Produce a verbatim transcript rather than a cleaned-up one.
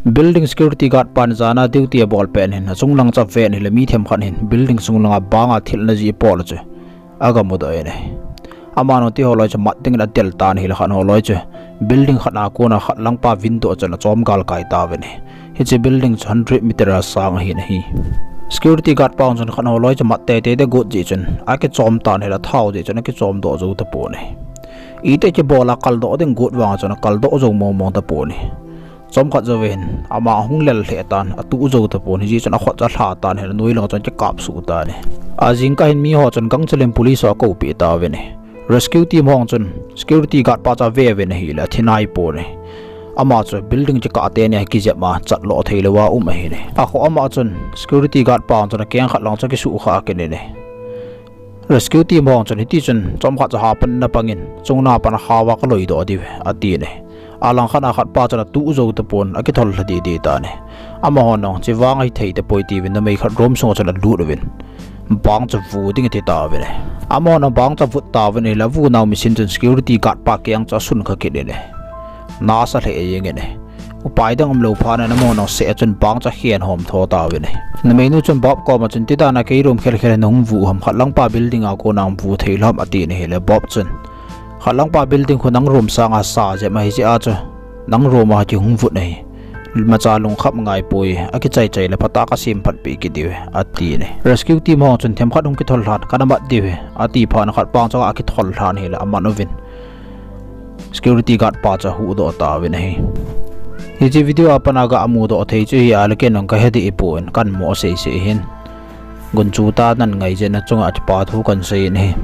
Building security guard pan jana duty abol pet hin achung lang chu aven ahile mi themkhat hin building sung langa banga thilna ji apol chu aga mudoh in ahi. Aman hung ti ho loi chu mat dingin adel tan ahile khat ho loi chu building khat a kona khat langpa window chun achom galkai tauvin ahi. Hiche building chu hundred meter a sang ahin ahi. Security guard pa chun khat ho loi chu mat teitei ding agot jeh chun akichom tan ahile athau jeh chun akichom doh jou tapon ahi. Iti kibol a kaldoh ding agot vang chun akaldoh jou mong mong tapon ahi. Chomkhat jouvin ama ahung lel lheh tan, atuh jou tapon, hijeh chun akhut chu alha tan ahile noi lang chun akikap suh tan ahi. Ajingkah hin miho chun gangchel in police ho akoupeh tauvin ahi. Rescue team ho chun security guard pa chu aveuvin ahile athi naipon ahi. Ama chu building chu kikah teni a kijep a chatlo theilou a um ahin ahi. Akhoh ama chun security guard pa chun akeng khat lang chu akisuhkhah kit in ahi. Rescue team ho chun hiti chun chomkhat chu hapan na pangin chunglang pan a khao a kaloi doh diu ahi atin ahi. Alangkhat a khat pa chun atuh jou tapon akithol lha didi tan ahi. Amaho jong hiche vang ahithei tapoi tiuvin numei khat room sunga chun alut uvin bang chu vu ding ati tauvin ahi. Amaho jong bang chu avut tauvin ahile avu nau machine chun security guard pa keng chu asun kha kit in ahi. Nasa lheh jengin ahi. Upai dang umlou phat in amaho jong seh a chun bang chu akhen hom tho tauvin ahi. Numeinu chun Bob koma chun tidan a kei room khelkhel a nahung vu ham, khat langpa building a kona hung vu thei lou ham atin ahile Bob chun khat langpa building khu nang room sanga sa jep ahi jeh a chu nang room a kihung vut ahi. Imacha lungkham ngaipoi, akichai chai le phatah a kasemphatpeh kit diu ahi atin ahi. Rescue team ho chun themkhat hung kithol lhan kana mat diu ahi ati phat in khat pa chunga akithol lhan ahile aman uvin security guard pa chu ahuhdoh tauvin ahi. Hiche video a pat a ga mudoh thei chu hi ahile ken jong kahe deh pon, kahin mo seisei hin. Gunchu tah nan ngai jeh in achunga kipa thu kahin sei in ahi.